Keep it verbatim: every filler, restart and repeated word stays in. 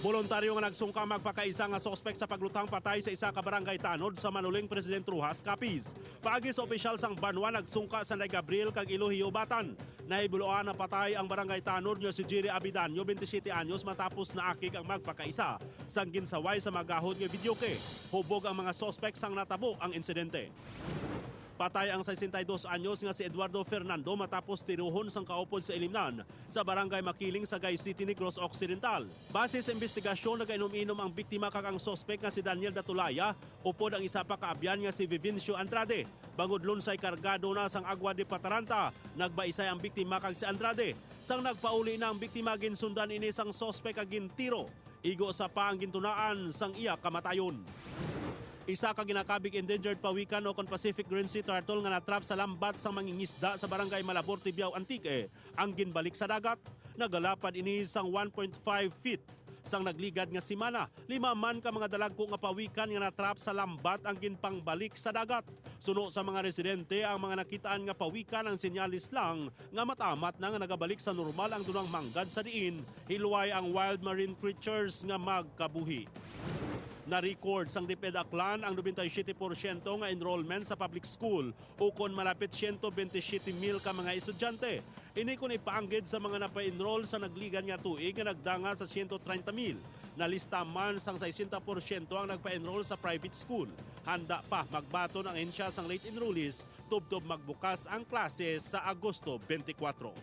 Boluntaryo nga nagsungka magpakaisa nga suspek sa pagluthang patay sa isa ka barangay tanod sa Manuling, President Roxas, Capiz. Paagi sa opisyal sang Banwa, nagsungka Sanday Gabriel kag Iloilo-Batan. Nahibaluan na patay ang barangay tanod nga si Jerry Abidanio, twenty-seven anyos, matapos naakig ang magpakaisa sang ginsaway sa magahod nga videoke. Hubog ang mga suspek sang natabo ang insidente. Patay ang sesenta y dos anyos nga si Eduardo Fernando matapos tirohon sang kaupod sa ilimnan sa Barangay Makiling, Sagay City, Negros Occidental. Base sa imbestigasyon, nagainom-inom ang biktima kag ang suspek nga si Daniel Datulaya upod ang isa pa ka abyan nga si Vivencio Andrade. Bangod lunsay kargado na sang Agua de Pataranta, nagbaisay ang biktima kag si Andrade. Sang nagpauli na ang biktima, ginsundan ini sang suspek kag gintiro. Igo sa pa ang gintunaan sang iya kamatayon. Isa ka ginakabig endangered pawikan o kon Pacific green sea turtle nga natrap sa lambat sang mangingisda sa Barangay Malabor, Tibiao, Antique ang ginbalik sa dagat. Nagalapad ini sang one point five feet sang nagligad nga semana. Lima man ka mga dalagko nga pawikan nga natrap sa lambat ang ginpangbalik sa dagat. Suno sa mga residente, ang mga nakitaan nga pawikan ang senyales lang nga matamat na nga nagabalik sa normal ang dunang manggad sa diin hilway ang wild marine creatures nga magkabuhi. Na-record sang DepEd Aklan ang nobenta y siyete porsyento nga enrollment sa public school, ukon malapit siyento bente siyete mil ka mga estudyante. Ini kon ipaanggid sa mga napa-enroll sa nagligad nga tuig nga nagdangat sa siyento treinta mil. Nalista man sang sesenta porsyento ang nagpa-enroll sa private school. Handa pa magbaton ang ahensya sang late enrollees tubtob magbukas ang klase sa Agosto twenty-four.